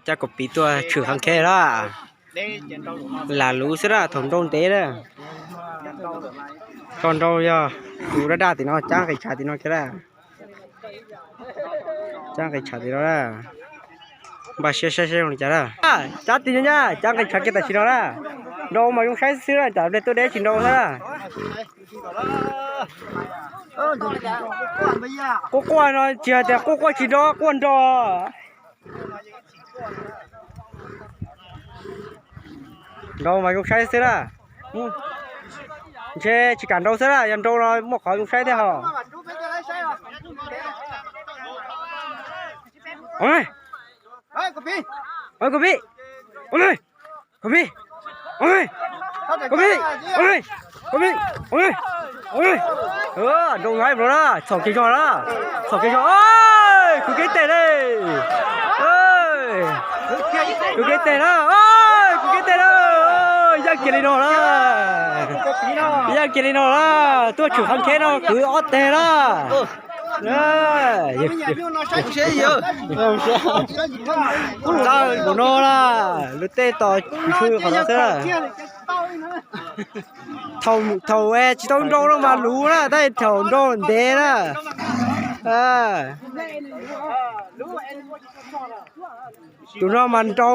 Cab kaum piv tuaj tshwm qhov kheb lawm. Lam luv xwb na, thaum nrau ntev na. Tso nrau yog tus daj daj tim no, cab nqis tshav tim no kiag na. Cab nqis tshav tim no na. Npaj siab saib seb zoo li cas na. Cab tim no na, cab nqis tshav kiag tam sim no na. Nrau mas zoo saib xwb na, tsam pliag tuaj deb tsis nrau xwb na. Quaj quaj no tsis hais tias quaj quaj tsis nrau, quaj nrau. Nrau mas zoo saib xwb na. Ntshe tsis kam nrau xwb na, yog nrau no muaj qhov zoo saib thiab hos. Ov, ov, kom pib, ov, kom pib, ov, kom pib, ov, kom pib, ov, kom pib, ov, ov, nrau nyob ib pliag na, txhom kev zog na, txhom kev zog, kuv kev tes li, kuv kev tes na, kuv kev tes na, yaj kiag li no na, yaj kiag li no na, tuaj tshwm qhov kheb no kwv ob teg na. Tau npaum no na, lub teb tos tsw qhov no xwb. Thaum tsis tau nrau no mas luv na, tab sis thaum nrau ntev na. Tus no mas nrau,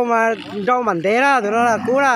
nrau mas ntev na, tus no kub na.